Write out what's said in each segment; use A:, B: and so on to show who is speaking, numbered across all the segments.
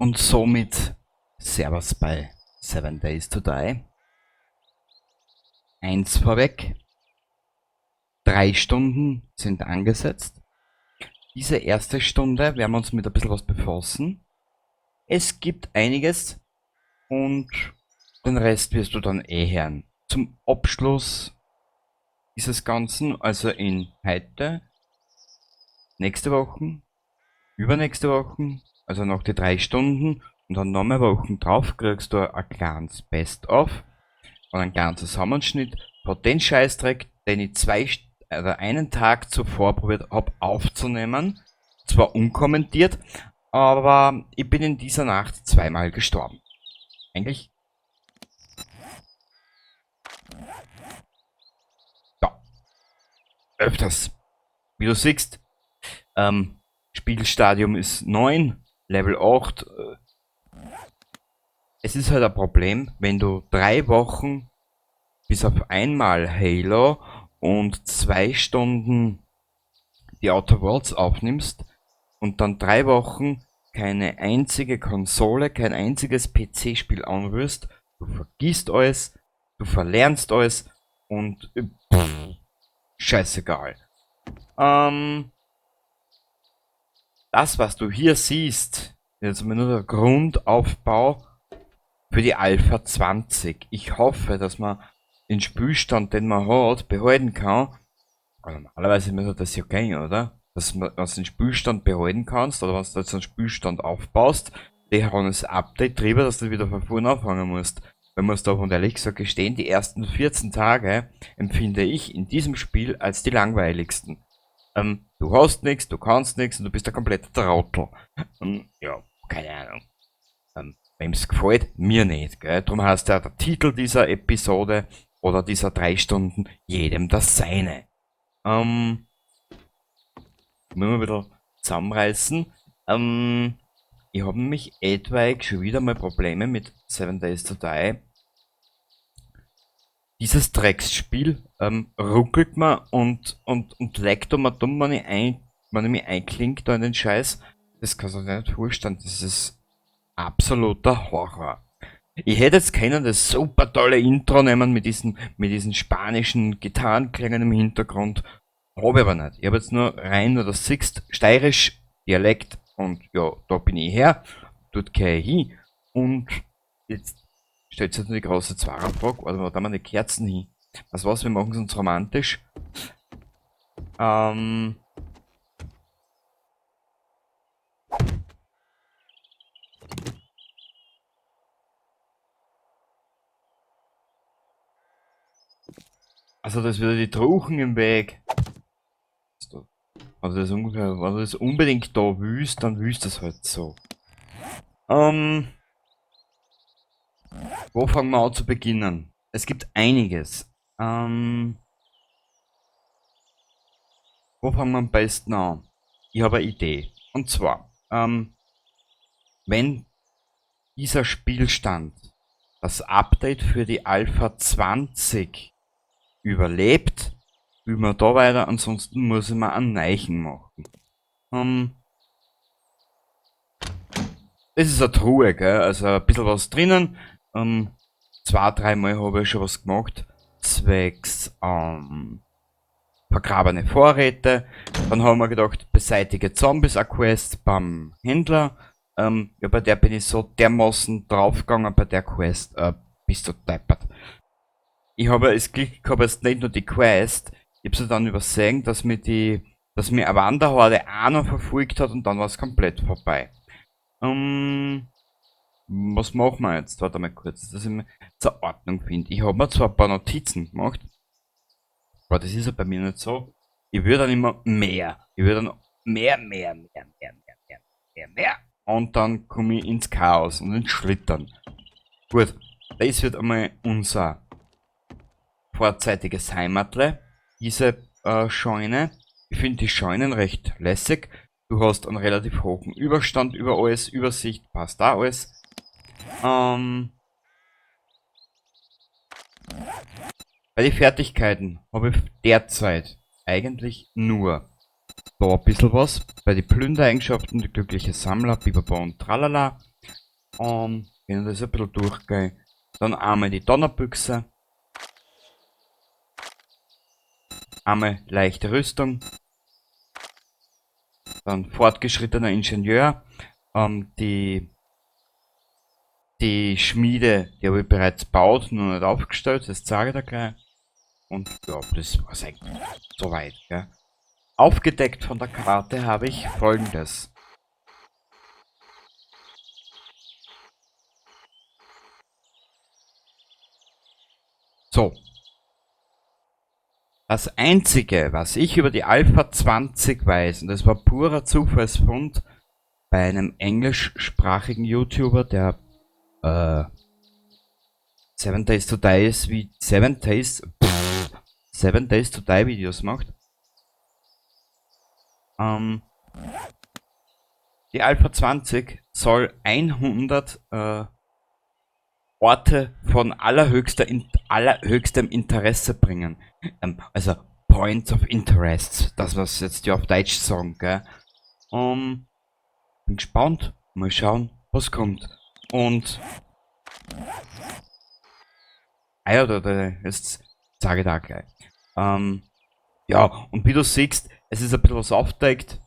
A: Und somit Servus bei 7 Days to Die. Eins vorweg. 3 Stunden sind angesetzt. Diese erste Stunde werden wir uns mit ein bisschen was befassen. Es gibt einiges und den Rest wirst du dann eh hören. Zum Abschluss dieses Ganzen, also in heute, nächste Woche, übernächste Woche, also noch die 3 Stunden und dann noch mehr Wochen drauf kriegst du ein kleines Best-of und einen kleinen Zusammenschnitt von den Scheißdreck, den ich einen Tag zuvor probiert hab aufzunehmen. Zwar unkommentiert, aber ich bin in dieser Nacht 2-mal gestorben. Eigentlich. Ja. Öfters. Wie du siehst, Spielstadium ist 9, Level 8. Es ist halt ein Problem, wenn du 3 Wochen bis auf einmal Halo und 2 Stunden die Outer Worlds aufnimmst und dann 3 Wochen keine einzige Konsole, kein einziges P C-Spiel anrührst, du vergisst alles, du verlernst alles und pff, scheißegal. Das, was du hier siehst, ist jetzt nur der Grundaufbau für die Alpha 20. Ich hoffe, dass man den Spielstand, den man hat, behalten kann. Aber normalerweise müsste das ja gehen, oder? Dass man den Spielstand behalten kannst, oder wenn du jetzt einen Spielstand aufbaust, die haben das Update drüber, dass du wieder von vorne anfangen musst. Wenn man es davon ehrlich gesagt gestehen, die ersten 14 Tage empfinde ich in diesem Spiel als die langweiligsten. Du hast nix, du kannst nix und du bist der komplette Trottel. Ja, keine Ahnung. Wem's gefällt, mir nicht, gell? Drum heißt ja der Titel dieser Episode oder dieser 3 Stunden jedem das Seine. Müssen wir ein bisschen zusammenreißen. Ich habe nämlich etwaig schon wieder mal Probleme mit 7 Days to Die. Dieses Drecksspiel ruckelt mir und leckt um und um, wenn ich mich einklinke da in den Scheiß. Das kannst du dir nicht vorstellen, das ist absoluter Horror. Ich hätte jetzt können das super tolle Intro nehmen mit diesen spanischen Gitarrenklängen im Hintergrund. Hab ich aber nicht. Ich hab jetzt nur rein nur das siehst, steirisch, Dialekt und ja, da bin ich her, dort geh ich hin und jetzt stellt sich die große Zwarer-Frage, warte mal, da haben wir die Kerzen hin. Was war's, wir machen es uns romantisch. Also da ist wieder die Truchen im Weg. Also das ungefähr, wenn du das unbedingt da willst, dann willst du das halt so. Wo fangen wir an zu beginnen? Es gibt einiges. Wo fangen wir am besten an? Ich habe eine Idee. Und zwar, wenn dieser Spielstand das Update für die Alpha 20 überlebt, üben wir da weiter, ansonsten muss ich mir einen Neichen machen. Das ist eine Truhe, gell? Also ein bisschen was drinnen. 2, 3 Mal habe ich schon was gemacht. Zwecks vergrabene Vorräte. Dann haben wir gedacht, beseitige Zombies, eine Quest beim Händler. Ja, bei der bin ich so dermaßen draufgegangen, bei der Quest, bist du deppert. Ich habe das Glück gehabt, jetzt nicht nur die Quest, ich hab sie dann übersehen, dass mir eine Wanderhorde auch noch verfolgt hat und dann war's komplett vorbei. Was machen wir jetzt? Warte mal kurz, dass ich mir zur Ordnung finde. Ich hab mir zwar ein paar Notizen gemacht, aber das ist ja bei mir nicht so. Ich würde dann immer mehr. Ich würde dann mehr, mehr, mehr, mehr, mehr, mehr, mehr, mehr. Und dann komme ich ins Chaos und ins Schlittern. Gut, das wird einmal unser vorzeitiges Heimatle, diese Scheune. Ich finde die Scheunen recht lässig. Du hast einen relativ hohen Überstand über alles, Übersicht, passt da alles. Bei den Fertigkeiten habe ich derzeit eigentlich nur da ein bisschen was. Bei den Plündereigenschaften, die glückliche Sammler, Bibaba und Tralala. Können das ein bisschen durchgehen. Dann einmal die Donnerbüchse. Einmal leichte Rüstung. Dann fortgeschrittener Ingenieur. Die Schmiede, die habe ich bereits gebaut, nur nicht aufgestellt, das zeige ich dir gleich. Und ja, das war's eigentlich soweit. Gell? Aufgedeckt von der Karte habe ich Folgendes. So. Das Einzige, was ich über die Alpha 20 weiß, und das war purer Zufallsfund bei einem englischsprachigen YouTuber, der 7 Days to Die ist wie 7 Days, pff, 7 Days to Die Videos macht. Die Alpha 20 soll 100 Orte von allerhöchstem Interesse bringen. Also Points of Interest, das was jetzt die auf Deutsch sagen, gell? Bin gespannt, mal schauen, was kommt. Und ah ja, da, jetzt sage ich da gleich. Ja, und wie du siehst, es ist ein bisschen was aufdeckt.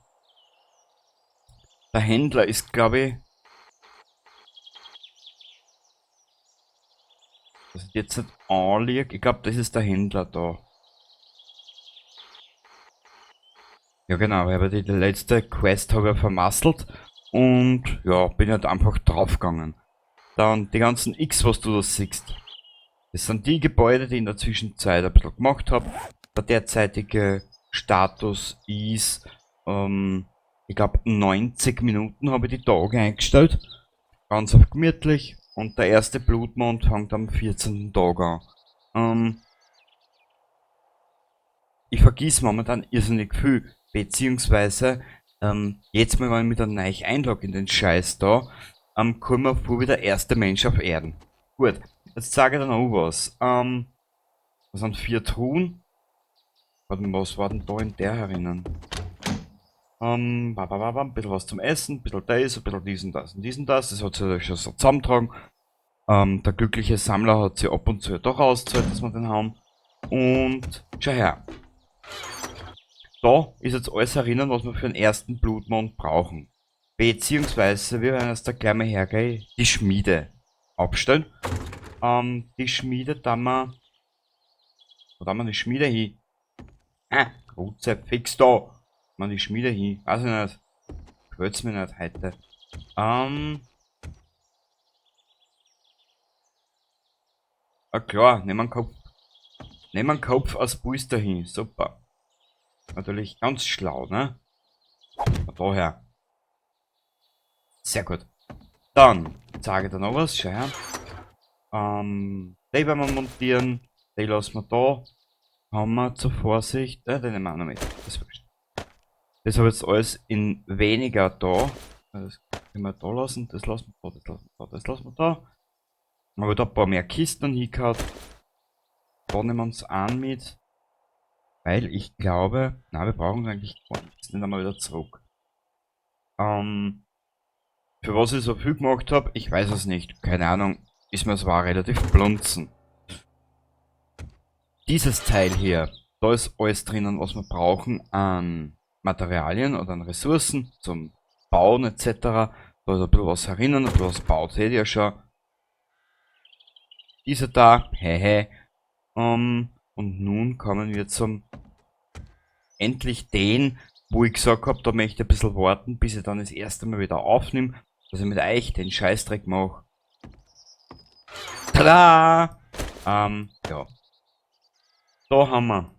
A: Der Händler ist, glaub ich, das ist jetzt nicht anliegt. Ich glaub, das ist der Händler da. Ja genau, weil die letzte Quest habe ich ja vermasselt und ja, bin halt einfach draufgegangen. Dann die ganzen X, was du da siehst. Das sind die Gebäude, die ich in der Zwischenzeit ein bisschen gemacht hab. Der derzeitige Status ist, ich glaub, 90 Minuten habe ich die Tage eingestellt. Ganz auf gemütlich. Und der erste Blutmond fängt am 14. Tag an. Ich vergiss momentan irrsinnig viel. Beziehungsweise, jetzt mal, wenn ich mich dann neu einlogge in den Scheiß da, komme ich mir vor wie der erste Mensch auf Erden. Gut, jetzt zeige ich dir noch was. Das sind 4 Truhen. Warte mal, was war denn da in der herinnen? Ba, ba, ba, ba, ein bisschen was zum Essen, ein bisschen das, ein bisschen dies und das und dies und das. Das hat sich schon so zusammengetragen. Der glückliche Sammler hat sich ab und zu doch ausgezahlt, dass wir den haben. Und schau her. Da ist jetzt alles erinnern, was wir für den ersten Blutmond brauchen. Beziehungsweise, wir werden jetzt da gleich mal hergehen, die Schmiede abstellen. Die Schmiede, da wir. Wo da wir die Schmiede hin? Ah, Grutze, fix da! Man die Schmiede hin. Weiß ich nicht. Gefällt's mir nicht heute. Ah klar, nehmen wir einen Kopf. Nehmen wir einen Kopf aus Booster hin. Super. Natürlich ganz schlau, ne? Von daher. Sehr gut. Dann zeige ich dir noch was. Schau her. Die werden wir montieren. Die lassen wir da. Haben wir zur Vorsicht. Ja, den nehmen wir auch noch mit. Das ist wurscht. Das habe ich jetzt alles in weniger da. Das können wir da lassen. Das lassen wir da, das lassen wir da, das lassen wir da. Dann habe ich da ein paar mehr Kisten hingehauen. Da nehmen wir uns an mit. Weil ich glaube, na, wir brauchen eigentlich gar nichts. Nehmen wir wieder zurück. Für was ich so viel gemacht hab, ich weiß es nicht. Keine Ahnung, ist mir zwar relativ blunzen. Dieses Teil hier, da ist alles drinnen, was wir brauchen an Materialien oder an Ressourcen zum Bauen et cetera. Da ist ein bisschen was herinnen, ein bisschen was baut, seht ihr ja schon. Dieser da, hehe. Und nun kommen wir zum endlich den, wo ich gesagt hab, da möchte ich ein bisschen warten, bis ich dann das erste Mal wieder aufnehme, dass ich mit euch den Scheißdreck mach. Tada! Ja. Da haben wir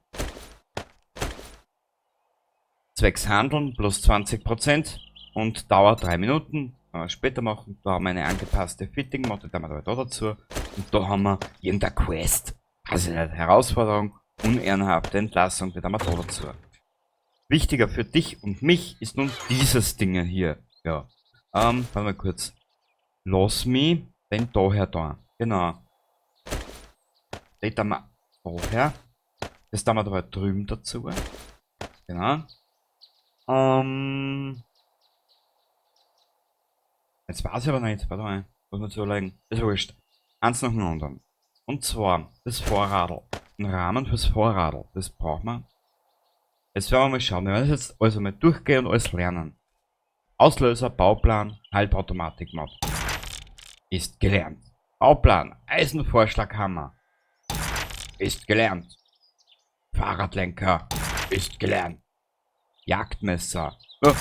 A: zwecks Handeln plus 20% und Dauer 3 Minuten. Können wir später machen. Da haben wir eine angepasste Fitting-Mod, die haben wir da dazu. Und da haben wir irgendeine Quest. Also eine Herausforderung, unehrenhafte Entlassung, die haben wir da dazu. Wichtiger für dich und mich ist nun dieses Ding hier. Ja. Warte mal kurz. Lass mich den daher da. Genau. Den da wir daher. Das da wir da drüben dazu. Genau. Jetzt weiß ich aber nicht. Warte mal. Muss man zulegen. Ist wurscht. Eins nach dem anderen. Und zwar das Vorradl. Ein Rahmen fürs Vorradl. Das brauchen wir. Jetzt werden wir mal schauen. Wir werden das jetzt alles einmal durchgehen und alles lernen. Auslöser, Bauplan, Halbautomatik-Mod. Ist gelernt. Bauplan, Eisenvorschlaghammer. Ist gelernt. Fahrradlenker. Ist gelernt. Jagdmesser. Oh,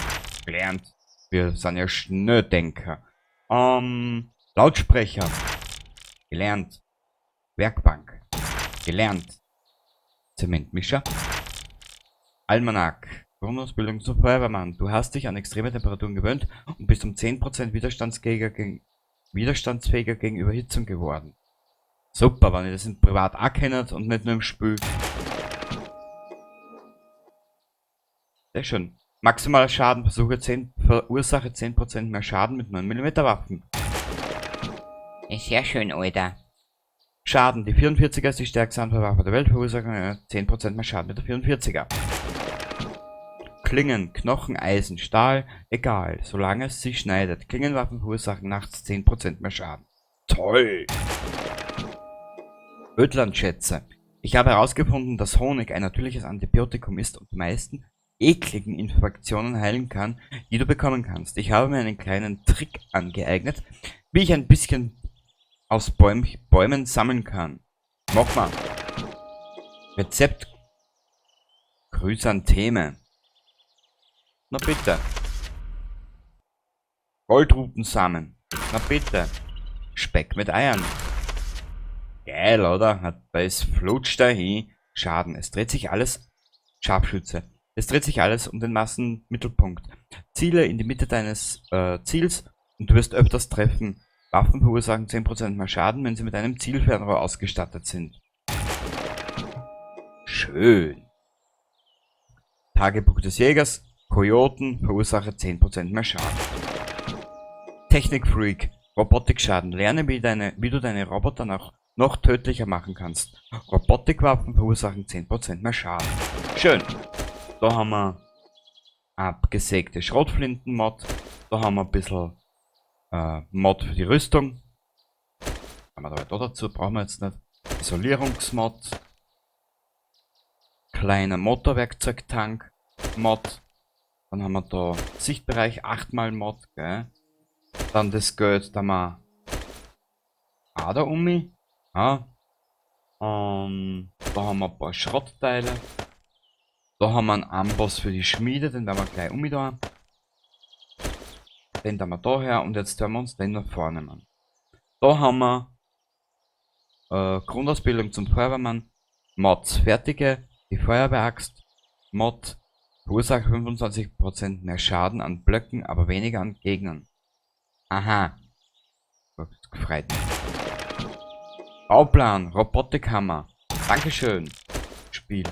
A: gelernt. Wir sind ja Schnelldenker. Lautsprecher. Gelernt. Werkbank. Gelernt. Zementmischer. Almanak. Grundausbildung zum Feuerwehrmann. Du hast dich an extreme Temperaturen gewöhnt und bist um 10% widerstandsfähiger gegen Überhitzung geworden. Super, wenn ihr das in privat auch kennt und nicht nur im Spiel. Sehr schön. Maximaler Schaden, verursache 10% mehr Schaden mit 9 Millimeter Waffen.
B: Ist sehr schön, Alter.
A: Schaden, die 44er ist die stärkste Handwaffe der Welt, verursachen 10% mehr Schaden mit der 44er. Klingen, Knochen, Eisen, Stahl, egal, solange es sie schneidet. Klingenwaffen verursachen nachts 10% mehr Schaden. Toll! Ödlandschätze. Ich habe herausgefunden, dass Honig ein natürliches Antibiotikum ist und die meisten ekligen Infektionen heilen kann, die du bekommen kannst. Ich habe mir einen kleinen Trick angeeignet, wie ich ein bisschen aus Bäumen sammeln kann. Mach mal. Rezept Chrysantheme. Na bitte. Goldrutensamen. Na bitte. Speck mit Eiern. Geil, oder? Hat bei es flutscht dahin. Schaden. Es dreht sich alles. Scharfschütze. Es dreht sich alles um den Massenmittelpunkt. Ziele in die Mitte deines Ziels und du wirst öfters treffen. Waffen verursachen 10% mehr Schaden, wenn sie mit einem Zielfernrohr ausgestattet sind. Schön. Tagebuch des Jägers. Kojoten verursachen 10% mehr Schaden. Technikfreak. Robotikschaden. Lerne, wie du deine Roboter noch tödlicher machen kannst. Robotikwaffen verursachen 10% mehr Schaden. Schön. Da haben wir abgesägte Schrotflinten-Mod. Da haben wir ein bisschen Mod für die Rüstung. Haben wir da da dazu, brauchen wir jetzt nicht. Isolierungsmod. Kleiner Motorwerkzeugtank-Mod. Dann haben wir da Sichtbereich 8x Mod, gell? Dann das Geld, da haben wir auch da um mich. Ja. Da haben wir ein paar Schrottteile. Da haben wir einen Amboss für die Schmiede, den werden wir gleich um da. Den tun wir da her und jetzt werden wir uns den noch vornehmen. Da haben wir Grundausbildung zum Feuerwehrmann, Mods fertige, die Feuerwehraxt, Mod verursacht 25% mehr Schaden an Blöcken, aber weniger an Gegnern. Aha. Das gefreut mich. Bauplan, Robotikhammer. Dankeschön. Spiel.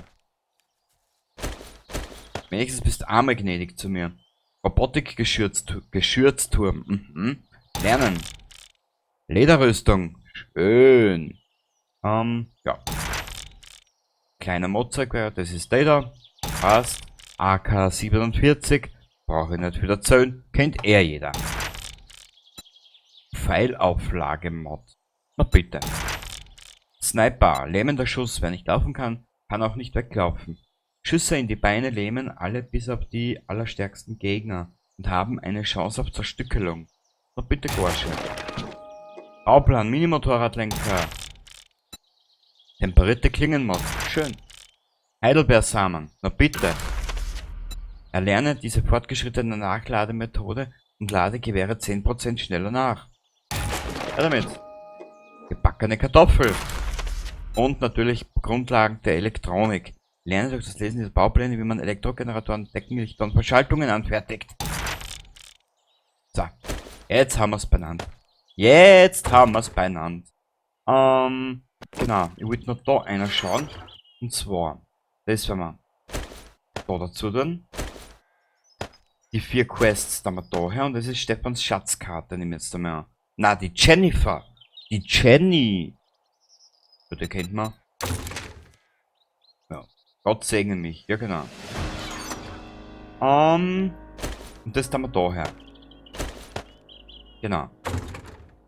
A: Wenigstens bist du einmal gnädig zu mir. Robotik-Geschürzturm. Lernen. Lederrüstung. Schön. Ja. Kleiner Modzeug, das ist der da. Passt. AK-47. Brauche ich nicht wieder zählen. Kennt er jeder. Pfeilauflage-Mod. Na bitte. Sniper. Lähmender Schuss. Wer nicht laufen kann, kann auch nicht weglaufen. Schüsse in die Beine lähmen alle bis auf die allerstärksten Gegner und haben eine Chance auf Zerstückelung. Na bitte, Gorsche. Bauplan, Minimotorradlenker. Temperierte Klingenmod. Schön. Heidelbeersamen. Na bitte. Erlerne diese fortgeschrittene Nachlademethode und lade Gewehre 10% schneller nach. Ja, damit. Gebackene Kartoffel. Und natürlich Grundlagen der Elektronik. Lerne durch das Lesen dieser Baupläne, wie man Elektrogeneratoren, Deckenlichter und Verschaltungen anfertigt. So, jetzt haben wir's benannt. Jetzt haben wir's benannt. Genau, ich wollte noch da einer schauen. Und zwar, das werden wir da dazu tun. Die 4 Quests da wir da her und das ist Stefans Schatzkarte, nehme ich jetzt einmal an. Na, die Jennifer. Die Jenny. Ja, die kennt man. Ja. Gott segne mich. Ja, genau. Und das tun wir da her. Genau.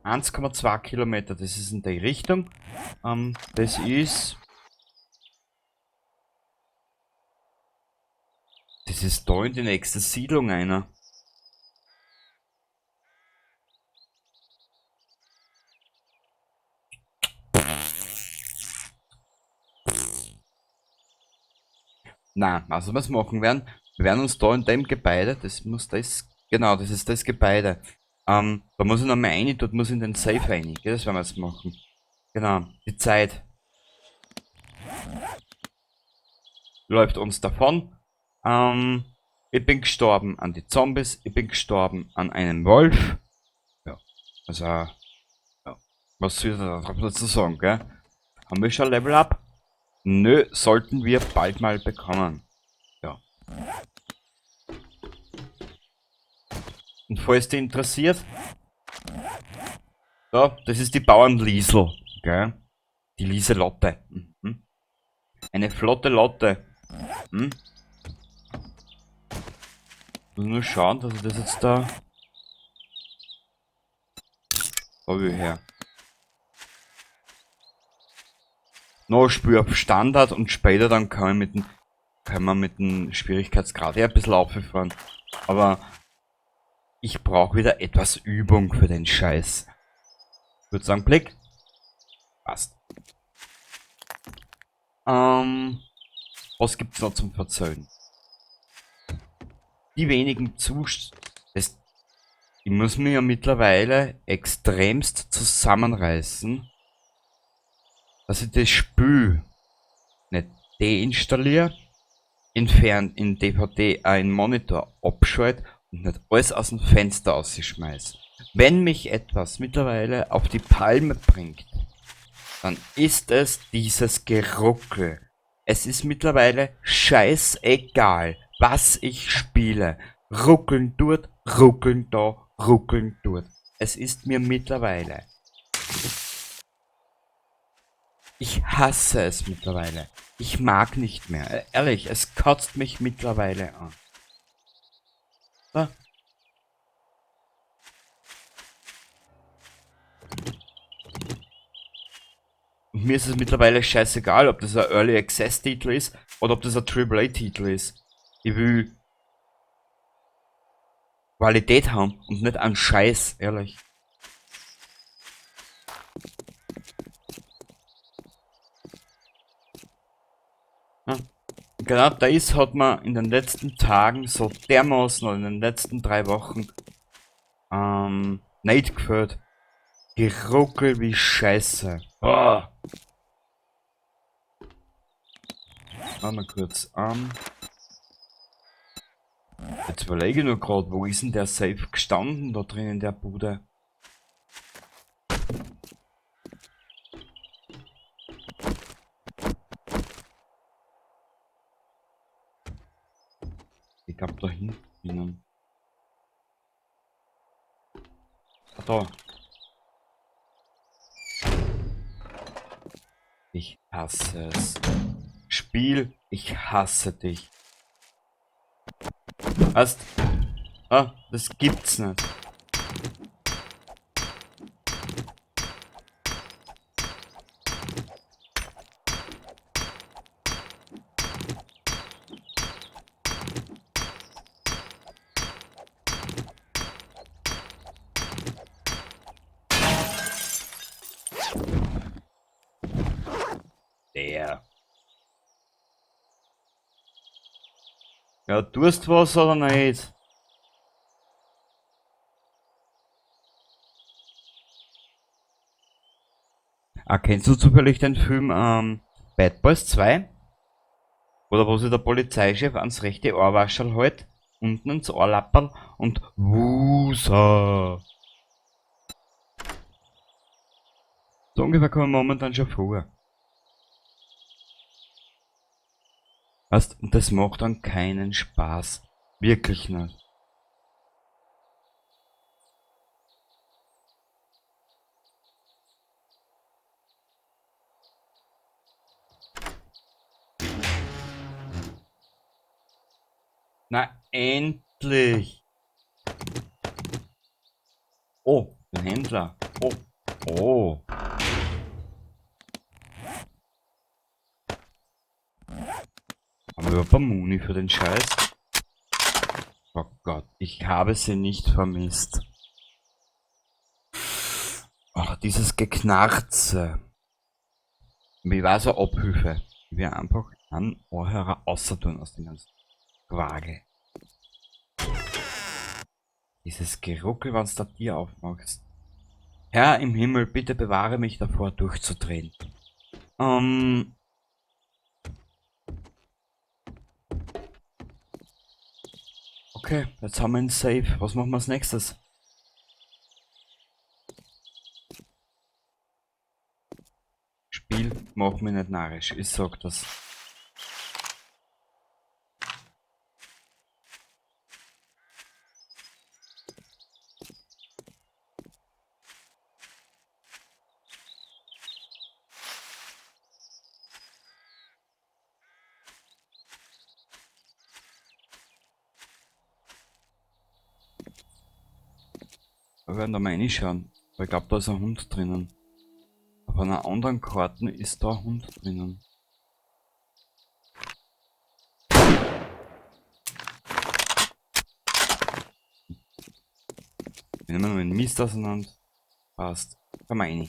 A: 1,2 Kilometer, das ist in die Richtung. Das ist... Das ist da in die nächste Siedlung einer. Na, also was machen werden? Wir werden uns da in dem Gebäude, das muss das, genau, das ist das Gebäude. Da muss ich noch mal rein, dort muss ich in den Safe rein, gell, das werden wir jetzt machen. Genau, die Zeit läuft uns davon. Ich bin gestorben an die Zombies, ich bin gestorben an einem Wolf. Ja, also, ja, was soll ich da dazu sagen, gell? Haben wir schon Level Up? Nö, sollten wir bald mal bekommen. Ja. Und falls dich interessiert, da, das ist die Bauernliesel, gell? Die Lieselotte. Mhm. Eine flotte Lotte. Hm? Muss nur schauen, dass ich das jetzt da... Da will ich her. No, spür auf Standard und später dann kann ich mit dem, kann man mit dem Schwierigkeitsgrad eher ein bisschen auffahren. Aber ich brauche wieder etwas Übung für den Scheiß. Ich würd sagen, Blick. Passt. Was gibt's noch zum Verzeihen? Die wenigen Zus-, das, ich muss mir ja mittlerweile extremst zusammenreißen, dass ich das Spiel nicht deinstalliere, entfernt in DVD einen Monitor abschalte und nicht alles aus dem Fenster rausschmeiß. Wenn mich etwas mittlerweile auf die Palme bringt, dann ist es dieses Geruckel. Es ist mittlerweile scheißegal, was ich spiele. Ruckeln dort, ruckeln da, ruckeln dort. Es ist mir mittlerweile. Ich hasse es mittlerweile. Ich mag nicht mehr. Ehrlich, es kotzt mich mittlerweile an. So. Und mir ist es mittlerweile scheißegal, ob das ein Early Access Titel ist oder ob das ein Triple A Titel ist. Ich will Qualität haben und nicht einen Scheiß, ehrlich. Ja. Genau das hat man in den letzten Tagen so dermaßen oder in den letzten 3 Wochen nicht gefällt. Geruckel wie Scheiße. Oh. Warte mal kurz. Jetzt überlege ich nur grad, wo ist denn der Safe gestanden da drin in der Bude? Ich glaub da hinten. Ah, da. Ich hasse es. Spiel, ich hasse dich. Was? Ah, das gibt's nicht. Der. Ja, tust was oder nicht? Ah, kennst du zufällig den Film Bad Boys 2? Oder wo sich der Polizeichef ans rechte Ohrwaschel hält, unten ins Ohrlapperl und Wusa. So ungefähr kommen wir momentan schon vor. Weißt, und das macht dann keinen Spaß. Wirklich nicht. Na endlich! Oh, den Händler. Oh. Oh. Haben wir überhaupt Muni für den Scheiß? Oh Gott, ich habe sie nicht vermisst. Ach, dieses Geknarze. Wie war so Abhilfe? Ich will einfach einen Ohrhörer außer tun aus dem ganzen Quagel. Dieses Geruckel, wenn's da Tier aufmachst. Herr im Himmel, bitte bewahre mich davor, durchzudrehen. Okay, jetzt haben wir einen Safe. Was machen wir als nächstes? Spiel macht mich nicht narrisch, ich sag das. Wir werden da mal reinschauen, weil ich glaub, da ist ein Hund drinnen. Auf einer anderen Karte ist da ein Hund drinnen. Wir nehmen noch den Mist auseinander. Passt. Komm mal rein.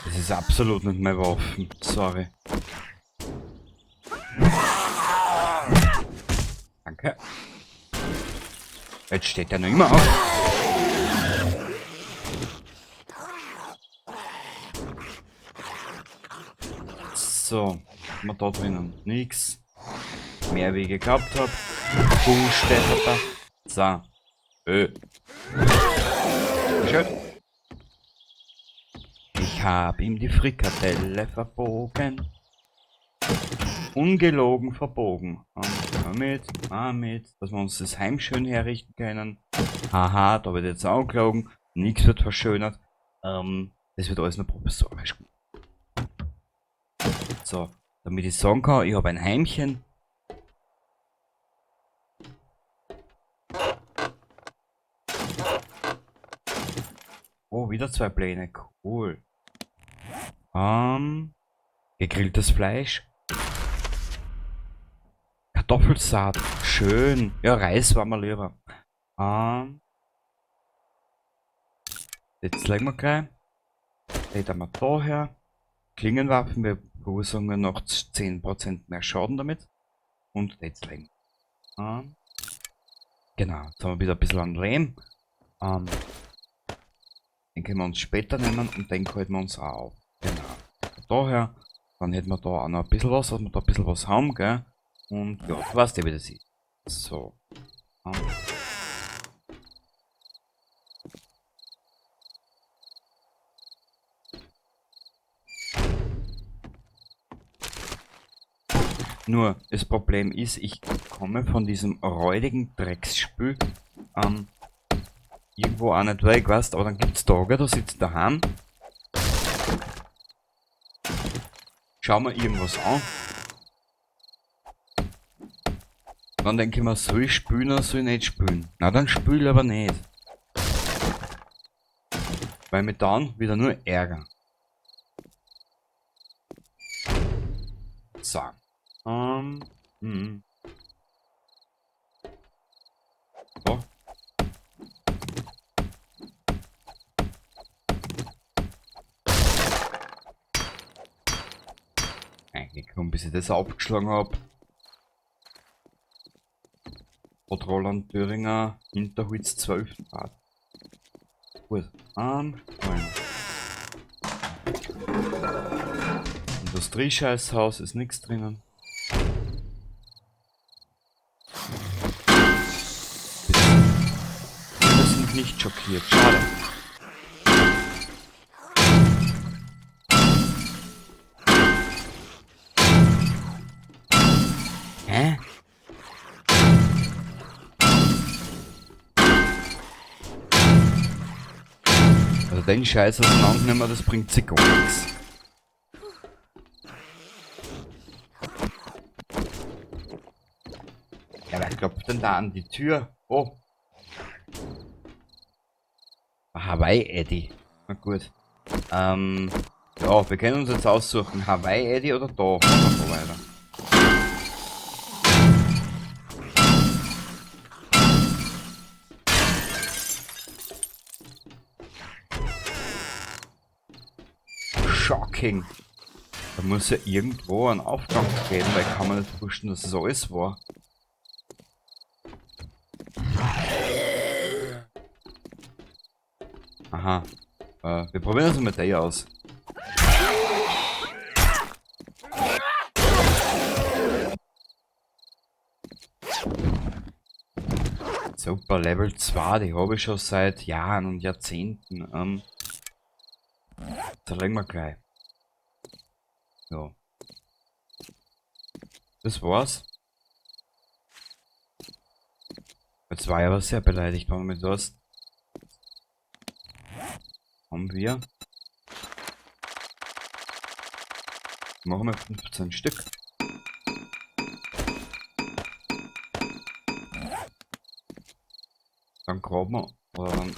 A: Das ist absolut nicht meine Waffen. Sorry. Danke. Jetzt steht er noch immer auf. So, haben wir da drinnen nix. Mehr wie ich geglaubt hab. Buchstätte. So. Schön. Ich hab ihm die Frikadelle verbogen. Ungelogen verbogen. Damit, dass wir uns das Heim schön herrichten können. Haha, da wird jetzt auch gelogen. Nichts wird verschönert. Das wird alles noch professorisch gemacht. So, damit ich sagen kann, ich habe ein Heimchen. Oh, wieder 2 Pläne. Cool. Gegrilltes Fleisch. Kartoffelsaat. Schön. Ja, Reis war mir lieber. Jetzt legen wir gleich. Den haben wir da her. Klingenwaffen, wir verursachen noch 10% mehr Schaden damit. Und jetzt legen. Genau, jetzt haben wir wieder ein bisschen an Lehm. Den können wir uns später nehmen und den halten wir uns auch auf. Genau. Daher, dann hätten wir da auch noch ein bisschen was, dass wir da ein bisschen was haben, gell? Und ja, du weißt ja, wie das ist. So. Nur, das Problem ist, ich komme von diesem räudigen Drecksspül irgendwo auch nicht weg, weißt, aber dann gibt's Tage, da sitzt daheim. Schau mir irgendwas an. Dann denke ich mir, soll ich spülen oder soll ich nicht spülen? Na, dann spül aber nicht. Weil mir dann wieder nur Ärger. So. So. Reingekommen, bis ich das aufgeschlagen hab. Hat Roland Thüringer Hinterholz 12 Grad. Gut. Rein. Industriescheißhaus ist nix drinnen. Wir sind nicht schockiert. Schade. Hä? Also den Scheiß auseinandernehmen, das bringt sich gar nichts. da an die Tür? Oh. Hawaii Eddie. Na gut. Ja, wir können uns jetzt aussuchen. Hawaii Eddie oder da. Machen wir weiter. Shocking. Da muss ja irgendwo einen Aufgang geben, weil kann man nicht vorstellen, dass das alles war. Aha. Wir probieren das mit der aus. Super, Level 2, die habe ich schon seit Jahren und Jahrzehnten. Zerlegen wir gleich. So. Das war's. Jetzt war ich aber sehr beleidigt, wenn man mit das. Haben wir. Machen wir 15 Stück. Dann graben wir. Oder dann.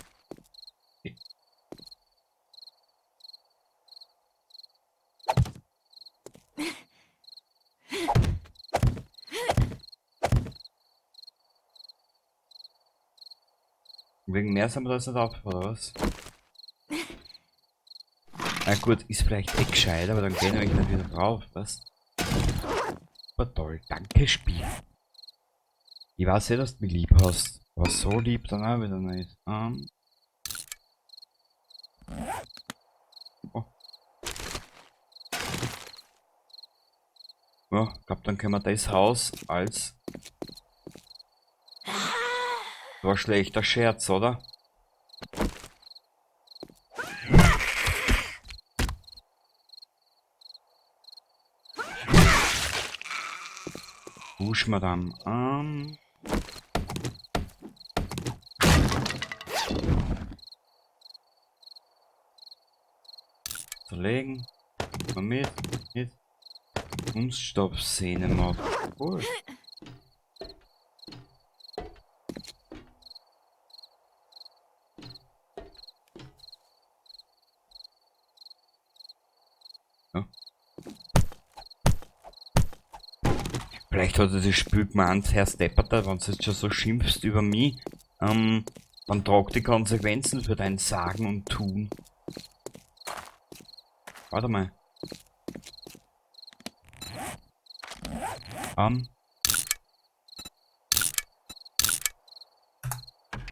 A: Wegen mehr sind wir das nicht auf, oder was? Na gut, ist vielleicht eh gescheit, aber dann gehen wir nicht wieder drauf, was? Super toll, danke Spiel. Ich weiß eh, dass du mich lieb hast, aber so lieb dann auch wieder nicht. Oh. Ja, ich glaub, dann können wir das Haus als... War schlechter Scherz, oder? Busch, Madame. Zerlegen. Mal mit. Mit. Kunststoffszene macht. Cool. Ja. Vielleicht hat er das Spiel gemeint, Herr Stepperter, wenn du jetzt schon so schimpfst über mich, dann trag die Konsequenzen für dein Sagen und Tun. Warte mal.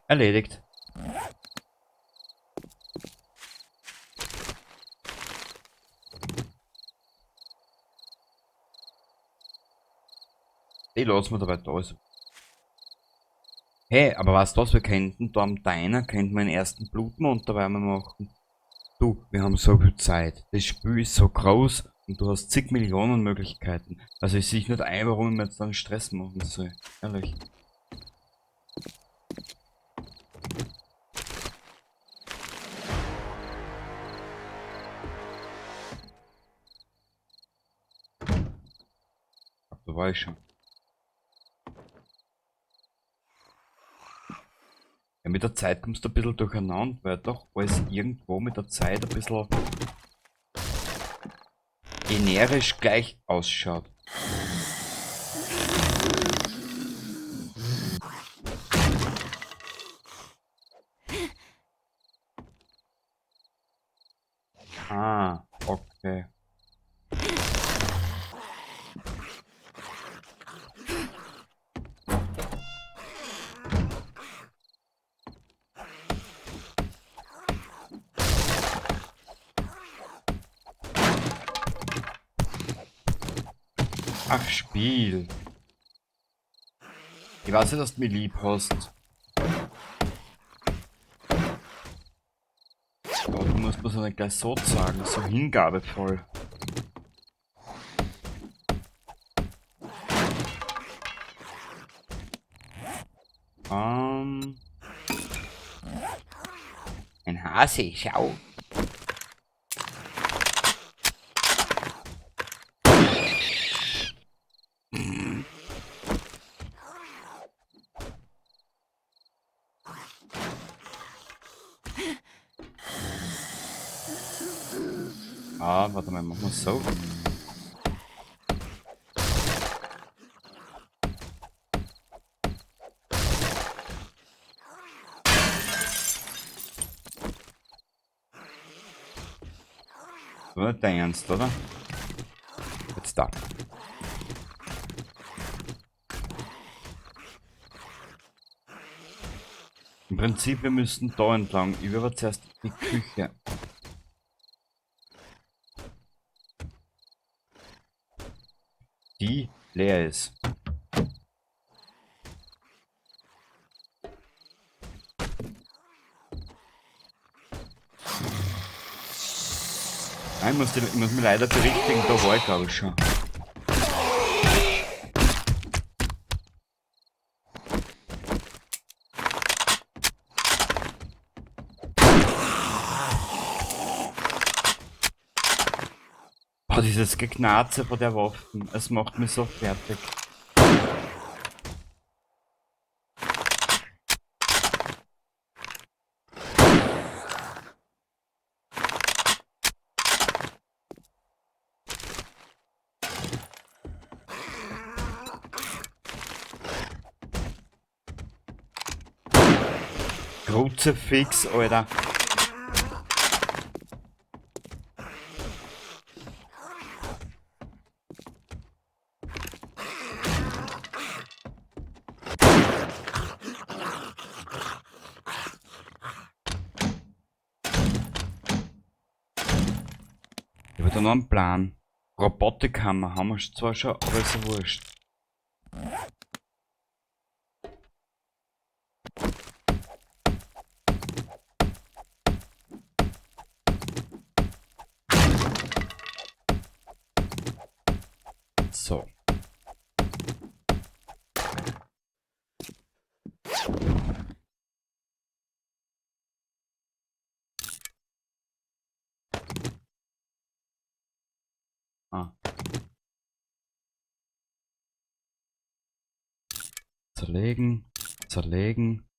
A: Erledigt. Die lassen wir dabei da. Hey, aber weißt du was, wir könnten da am Diner, könnten wir einen ersten Blutmond dabei mal machen. Du, wir haben so viel Zeit. Das Spiel ist so groß und du hast zig Millionen Möglichkeiten. Also ich sehe nicht ein, warum ich mir jetzt dann Stress machen soll. Ehrlich. Da war ich schon. Ja, mit der Zeit kommst du ein bisschen durcheinander, weil doch alles irgendwo mit der Zeit ein bisschen generisch gleich ausschaut. Ah, okay. Ach, Spiel. Ich weiß ja, dass du mich lieb hast. Aber du musst mir's ja nicht gleich so sagen, so hingabevoll.
B: Ein Hase, schau.
A: Ah, warte mal, machen wir es so. War nicht dein Ernst, oder? Jetzt da. Im Prinzip, wir müssen da entlang. Ich will aber zuerst die Küche. Die leer ist. Nein, ich muss mich leider berichtigen, da war ich glaube ich schon. Boah, dieses Geknarze von der Waffen, es macht mich so fertig. Kruzifix, Alter. Ich hab da noch einen Plan. Robotikhammer haben wir zwar schon, aber ist ja wurscht. So. Ah. Zerlegen, zerlegen.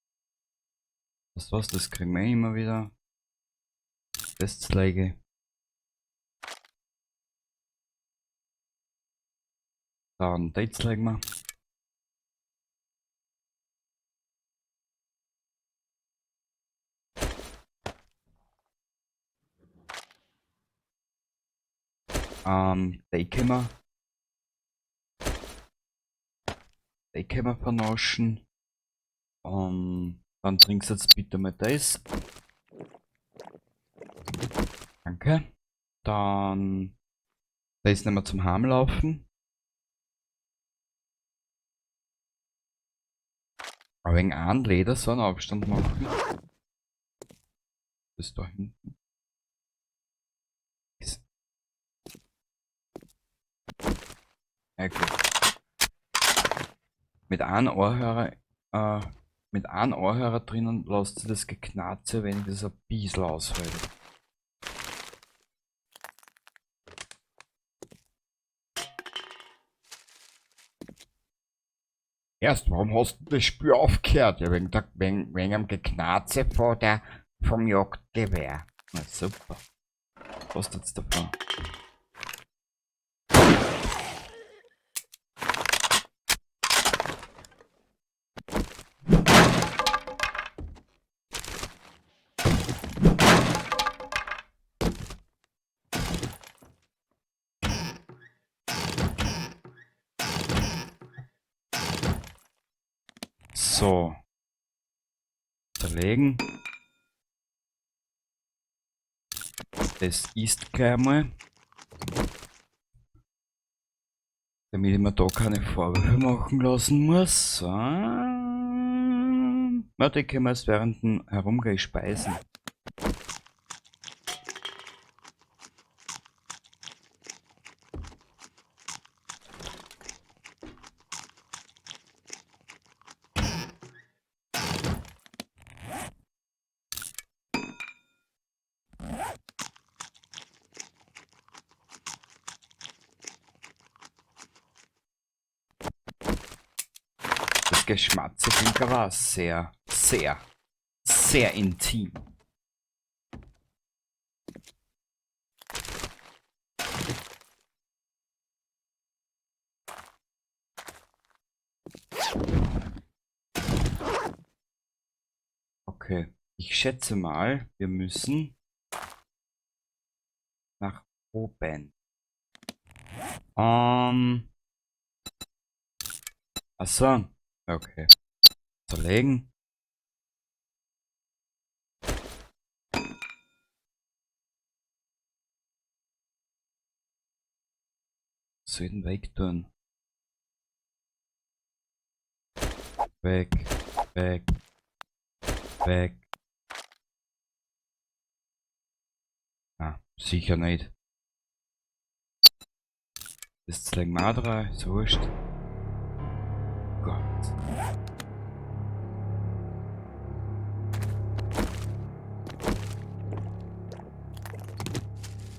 A: Das war's, das kriegen wir immer wieder. Festlege. Dann Dates legen wir. Die können wir. Die können wir vernaschen. Dann trinkst du jetzt bitte mal das. Danke. Dann das nehmen wir zum Heimlaufen. Aber wegen einem Leder so einen Abstand machen. Das da hinten. Ist. Ja, gut. Mit einem Ohrhörer drinnen lässt sich das Geknarze wenigstens ein bisschen aushalten. Erst, warum hast du das Spiel aufgehört? Ja, wegen dem Geknarze vom Jagdgewehr. Na super. Was ist jetzt davon? So. Zerlegen. Das ist gleich mal. Damit ich mir da keine Vorwürfe machen lassen muss. So. Na, die können wir jetzt während dem Herumgehen speisen. Das Geschmatze klingt aber sehr, sehr, sehr intim. Okay. Ich schätze mal, wir müssen nach oben. Achso. Okay. Zerlegen. Sollten weg tun. Weg, weg, weg. Ah, sicher nicht. Das legen wir auch rein, ist wurscht. Gott.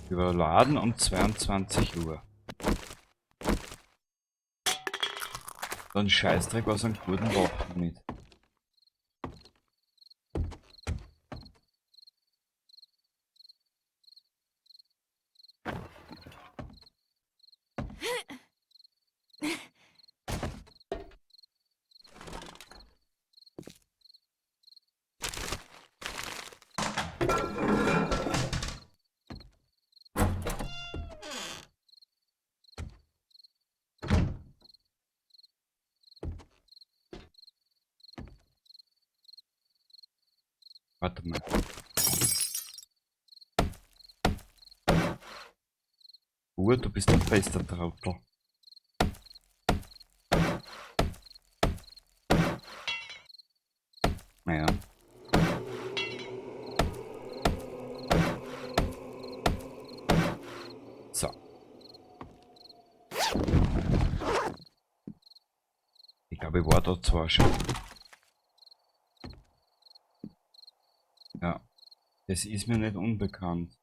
A: Überladen um 22 Uhr. Dann Scheißdreck was an guten Wochen mit. Warte mal. Gut, du bist ein bester Trottel. Naja. So. Ich glaube, ich war da zwar schon. Ja, das ist mir nicht unbekannt.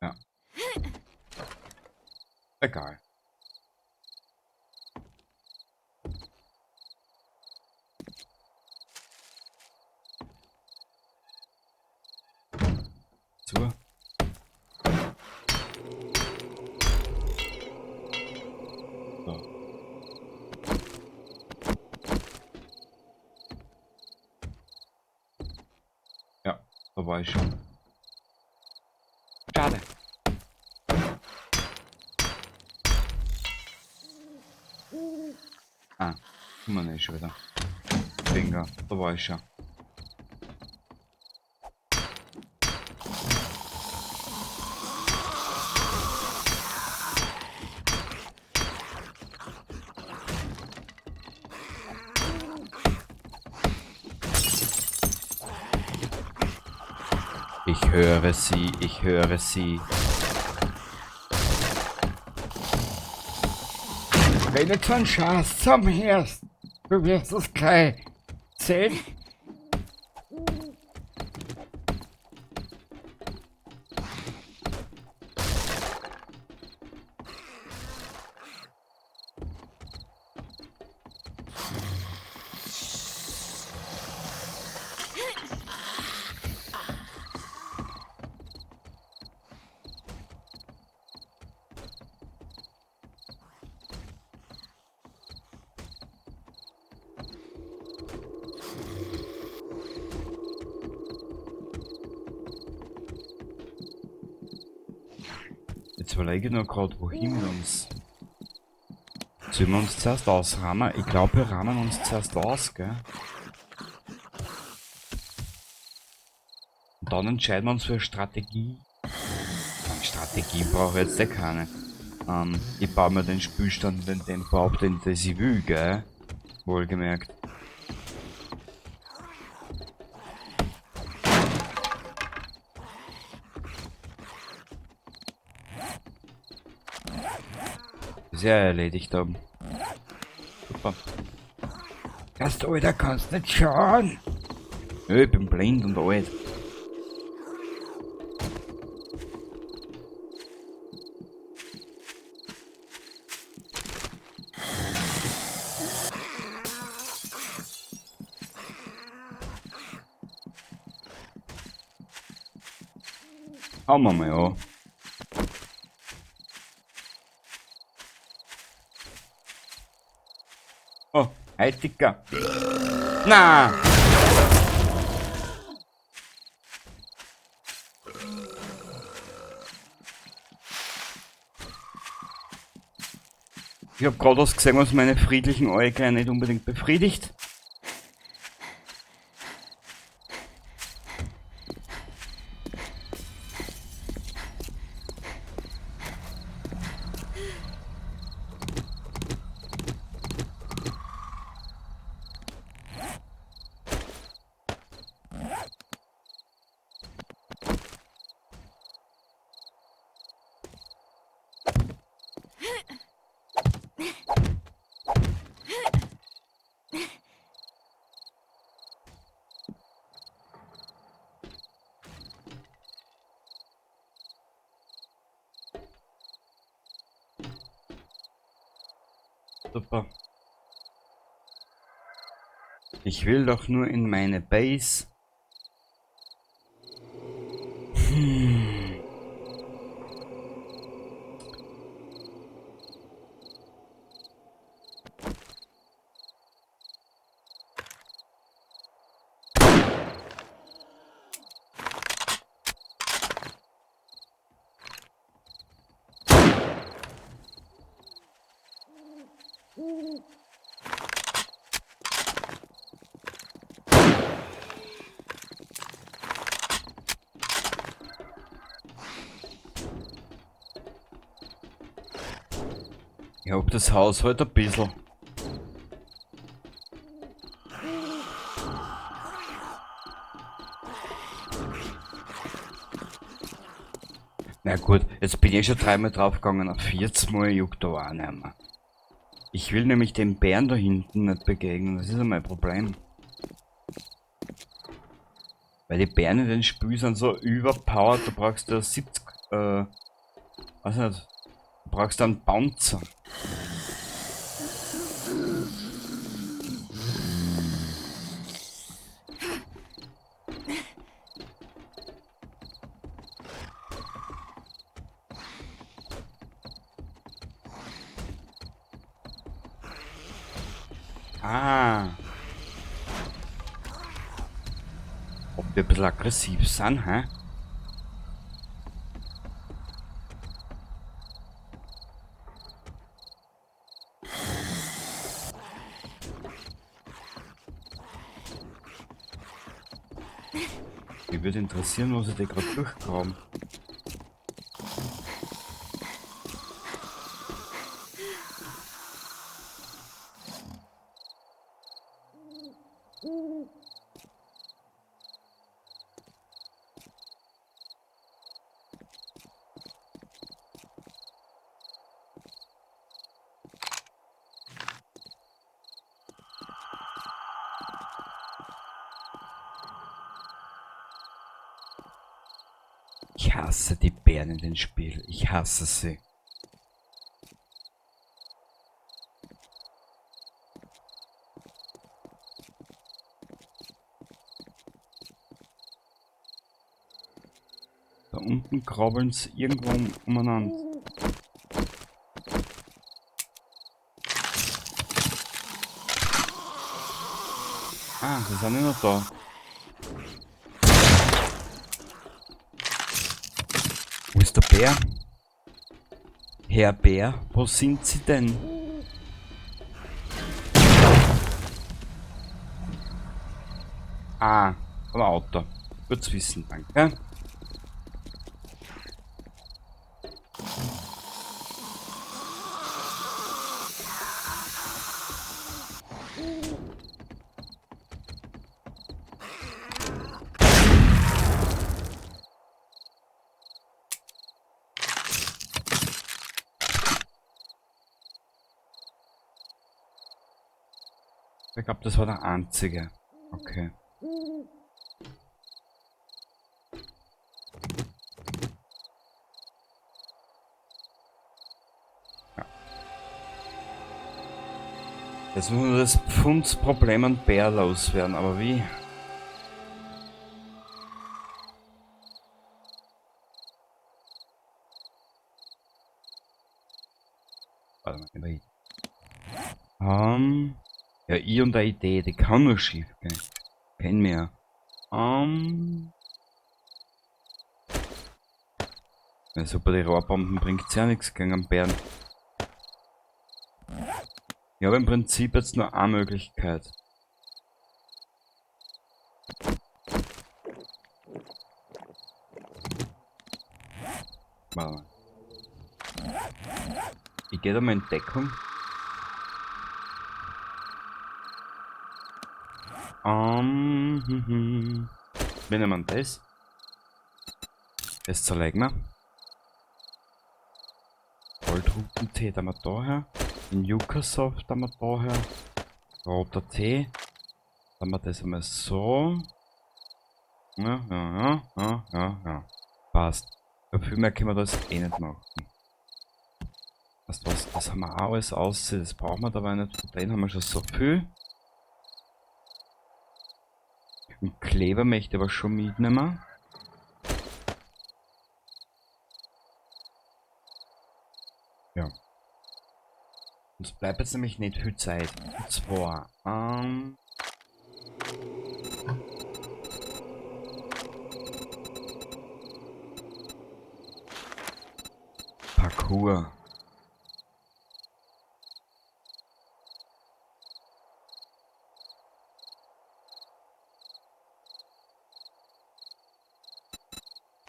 A: Ja. Egal. Zu. So. Ja, da war ich schon. Schade. Ah, immer nicht schon wieder. Finger, da war ich schon. Ich höre sie, ich höre sie.
B: Wenn du so einen Scheiß zusammenhörst, du wirst es gleich sehen.
A: Jetzt überlege ich nur grad, wohin wir uns. Sollen wir uns zuerst ausrahmen? Ich glaub, wir rahmen uns zuerst aus, gell? Und dann entscheiden wir uns für eine Strategie. Eine Strategie brauche ich jetzt eh keine. Ich baue mir den Spielstand in den Tempo ab, den das ich will, gell? Wohlgemerkt. Sehr erledigt haben. Super.
B: Das Alter kannst nicht schauen.
A: Nö, ich bin blind und alt. Schauen wir mal an. Hey, Dicker. Na! Ich habe gerade was gesehen, was meine friedlichen Äuglein nicht unbedingt befriedigt. Super. Ich will doch nur in meine Base. Ich hab das Haus halt ein bisschen. Na gut, jetzt bin ich schon dreimal draufgegangen, auf 40 Mal juckt da auch nicht mehr. Ich will nämlich dem Bären da hinten nicht begegnen, das ist ja mein Problem. Weil die Bären in den Spiel sind so überpowered, da brauchst du 70, weiß nicht, du brauchst einen Panzer. Ah. Ob wir ein bisschen aggressiv sind, hä? Mich würde interessieren, was ich da gerade durchgraben. Ich hasse die Bären in dem Spiel. Ich hasse sie. Da unten krabbeln sie irgendwo umeinander. Ah, sie sind nicht noch da. Wo ist der Bär? Herr Bär, wo sind Sie denn? Ah, am Auto. Gut zu wissen, danke. Ich glaub, das war der einzige. Okay. Ja. Jetzt muss man das Pfundsproblem an Bär loswerden, aber wie? Warte mal, gehen wir hin. Ja, ich und eine Idee, die kann nur schief gehen. Kenn mehr. Ja, super, die Rohrbomben bringt's ja nichts gegen einen Bären. Ich habe im Prinzip jetzt nur eine Möglichkeit. Warte mal. Ich gehe da mal in Deckung. Wie nennt man das? Das zerlegen wir. Goldrutentee, da haben wir da her. Den Yucca-Saft haben wir da her. Roter Tee. Dann haben wir das einmal so. Ja, ja, ja, ja, ja, ja. Passt. Ja, viel mehr können wir das eh nicht machen. Weißt du was, das haben wir auch alles aus, das brauchen wir dabei nicht. Von denen haben wir schon so viel. Und Kleber möchte ich aber schon mitnehmen. Ja. Und es bleibt jetzt nämlich nicht viel Zeit. Und zwar, Parkour.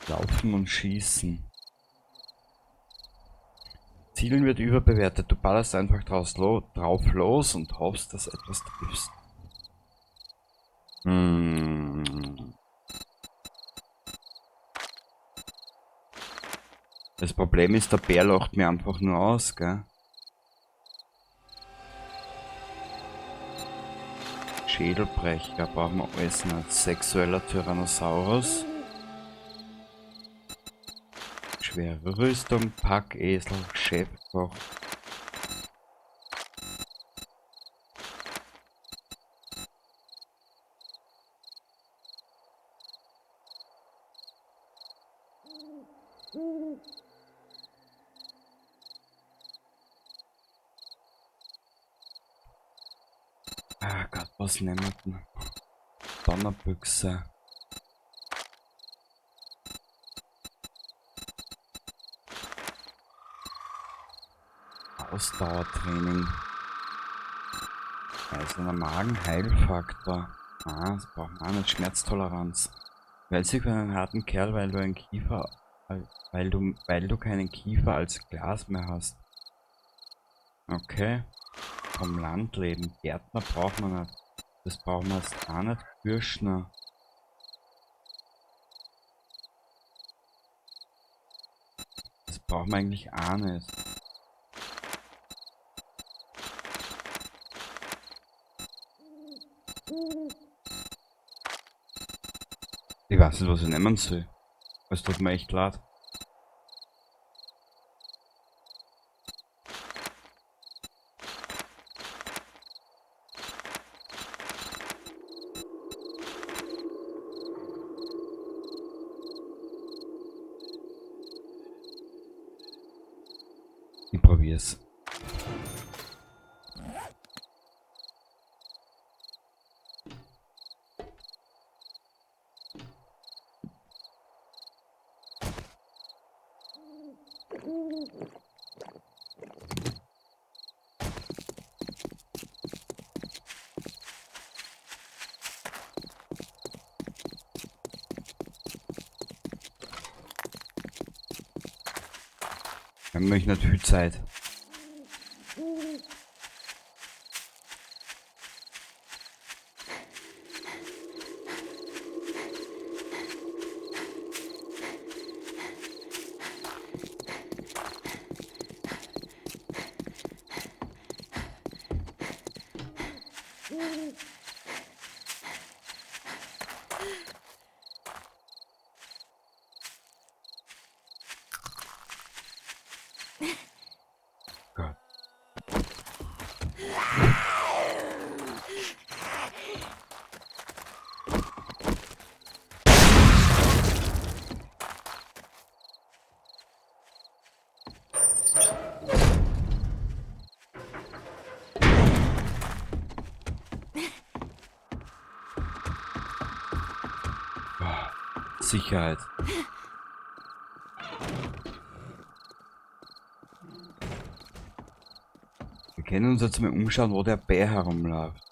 A: Laufen und schießen. Zielen wird überbewertet. Du ballerst einfach drauf los und hoffst, dass etwas triffst. Das Problem ist, der Bär lacht mir einfach nur aus, gell? Schädelbrecher brauchen wir alles nicht. Sexueller Tyrannosaurus. Schwere Rüstung, Packesel, Chefkoch. Ah Gott, was nehmen wir denn? Donnerbüchse. Ausdauertraining. Eiserner Magenheilfaktor. Ah, das braucht man auch nicht. Schmerztoleranz. Weil sich für einen harten Kerl, weil du einen Kiefer, weil du, weil du keinen Kiefer als Glas mehr hast. Okay. Vom Land leben. Gärtner braucht man nicht. Das brauchen wir jetzt auch nicht. Bürschner. Das brauchen wir eigentlich auch nicht. Ich weiß nicht, was ich nehmen soll. Es tut mir echt leid. Ich probier's. Wir haben nämlich nicht viel Zeit. Sicherheit. Wir können uns jetzt mal umschauen, wo der Bär herumläuft.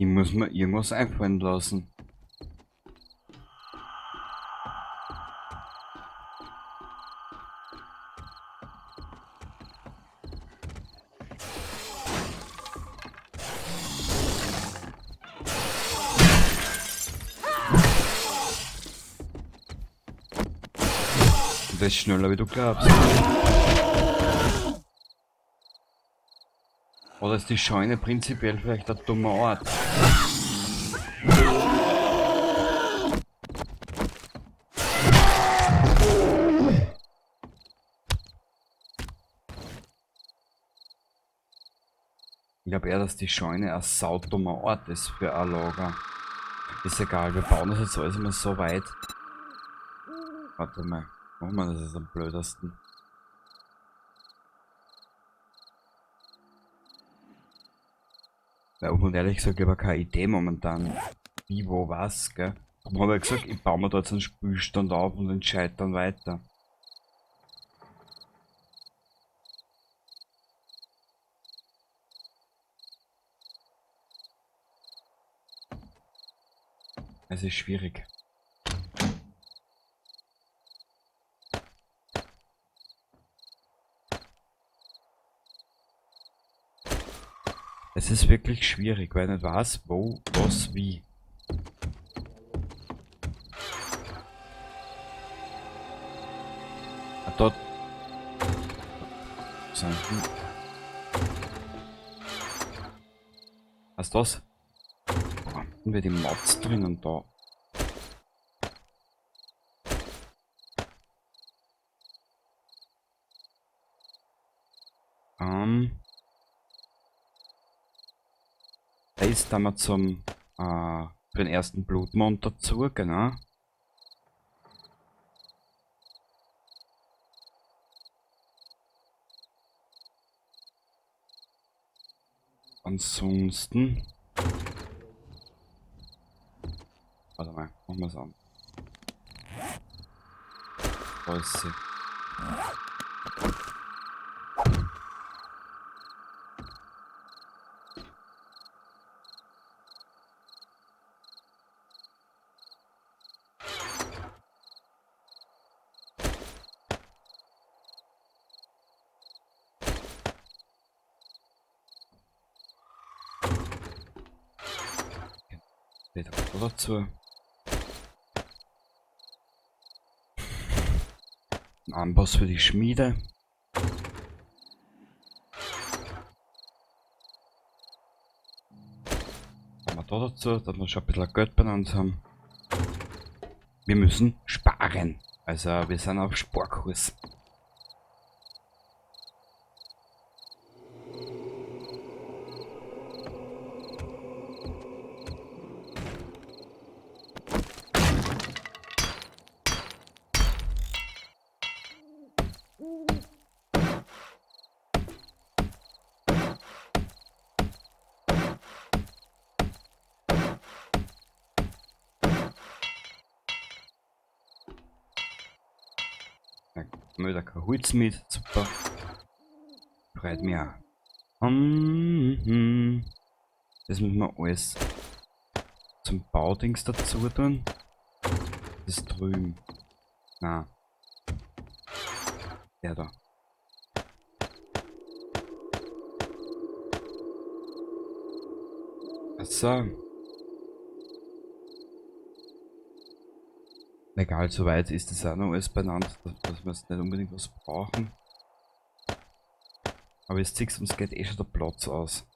A: Ich muss mir irgendwas einfallen lassen. Und das ist schneller, wie du glaubst. Oder ist die Scheune prinzipiell vielleicht ein dummer Ort? Ich glaube eher, dass die Scheune ein saudummer Ort ist für ein Lager. Ist egal, wir bauen das jetzt alles immer so weit. Warte mal, machen wir das jetzt am blödesten. Weil und ehrlich gesagt, ich habe keine Idee momentan, wie, wo, was, gell? Darum habe ich gesagt, ich baue mir da jetzt einen Spülstand auf und entscheide dann weiter. Es ist schwierig. Es ist wirklich schwierig, weil ich nicht weiß, wo, was, wie. Ah, dort. Was ist das? Wo haben wir die Mods drinnen da? Da ist da mal zum für den ersten Blutmond dazu, genau. Ansonsten. Warte mal, machen wir's an. Da ist sie. Dazu. Ein Amboss für die Schmiede. Haben wir da dazu, dass wir schon ein bisschen Geld benannt haben. Wir müssen sparen. Also wir sind auf Sparkurs. Wieder kein Holz mit, super. Freut mich auch. Das müssen wir alles zum Baudings dazu tun. Das ist drüben. Na. Der da. So. Egal, soweit ist das auch noch alles benannt, dass wir jetzt nicht unbedingt was brauchen. Aber jetzt siehst du, uns geht eh schon der Platz aus.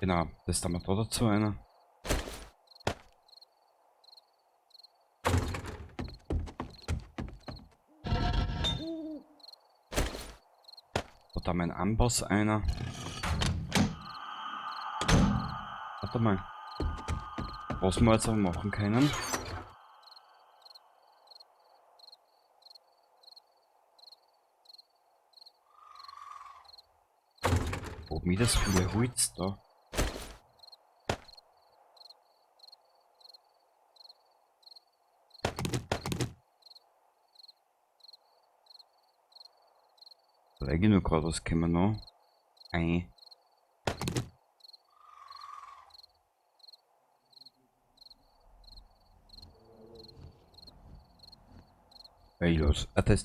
A: Genau, das haben wir da dazu einer. Da haben wir einen Amboss einer. Warte mal. Was wir jetzt aber machen können. Ob mir das viele Holz da. Überlege ich nur grad, was können wir noch? Ein. Hey, los. Ah, das.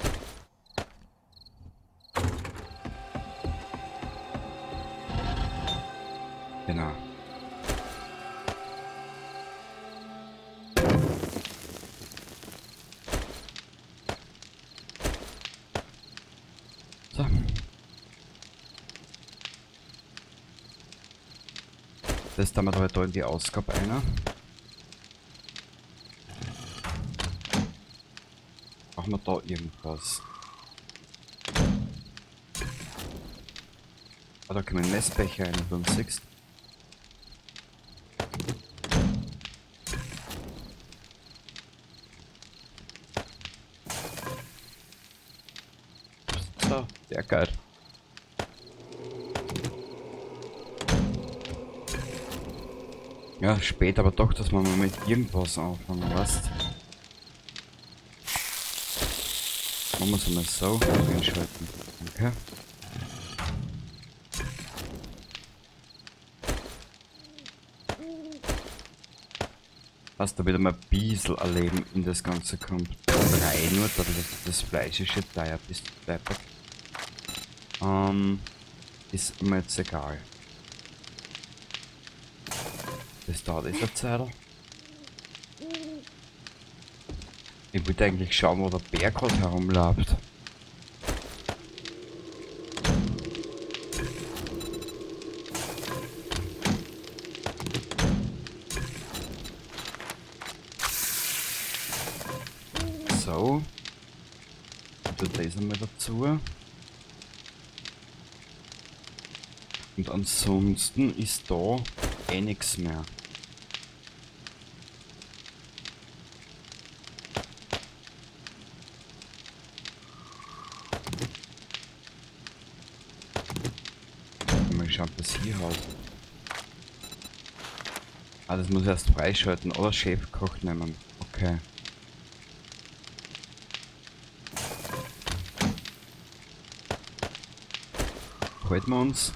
A: Genau. So. Das tun wir da halt da in die Ausgabe einer. Machen wir da irgendwas. Ah, da können wir einen Messbecher rein tun, siehst du? So, sehr geil. Ja, spät, aber doch, dass wir mal mit irgendwas anfangen, weißt? Machen wir es mal so einschalten. Okay. Hast du wieder mal ein bisschen erleben in das Ganze kommt. 3 nur, dadurch, dass das Fleisch ist schon teuer bis deppert. Ist mir jetzt egal. Das dauert jetzt eine Zeit. Ich wollte eigentlich schauen, wo der Bär gerade herumläuft. So. Und tut das einmal dazu. Und ansonsten ist da eh nix mehr. Mal schauen, was hier hat. Ah, das muss ich erst freischalten oder Chefkoch nehmen. Okay. Halten wir uns.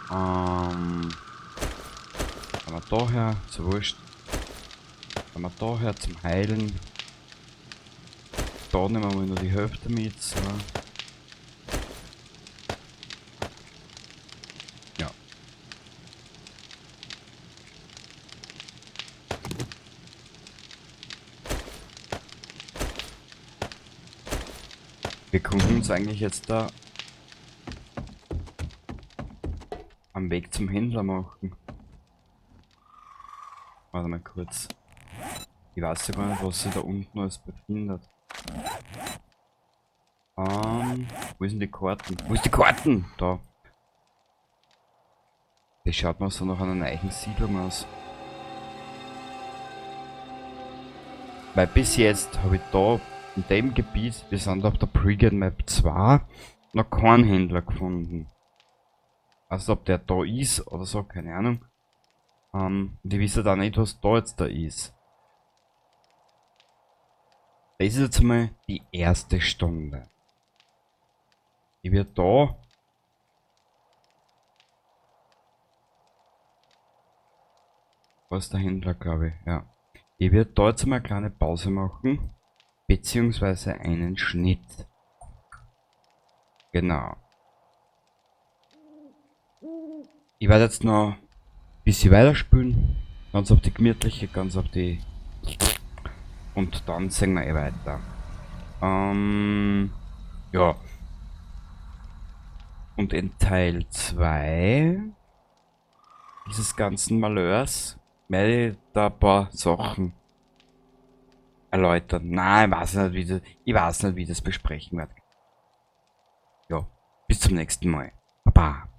A: Haben wir daher, so wurscht. Haben wir daher zum Heilen. Da nehmen wir mal nur die Hälfte mit. So. Ja. Wir konnten uns eigentlich jetzt da am Weg zum Händler machen. Warte mal kurz. Ich weiß ja gar nicht, was sich da unten alles befindet. Wo sind die Karten? Wo ist die Karten? Da. Das schaut mir so nach einer neuen Siedlung aus. Weil bis jetzt habe ich da in dem Gebiet, wir sind auf der Prigate Map 2, noch keinen Händler gefunden. Also ob der da ist oder so, keine Ahnung. Und ich weiß ja da nicht, was da jetzt da ist. Das ist jetzt mal die erste Stunde. Ich werde da Was ist der Händler, glaube ich, ja. Ich werde da jetzt mal eine kleine Pause machen, beziehungsweise einen Schnitt. Genau. Ich werde jetzt noch ein bisschen weiterspülen, ganz auf die gemütliche, ganz auf die... Und dann sehen wir eh weiter. Ja. Und in Teil 2 dieses ganzen Malheurs werde ich da ein paar Sachen erläutern. Nein, ich weiß nicht, wie ich das besprechen werde. Ja, bis zum nächsten Mal. Baba.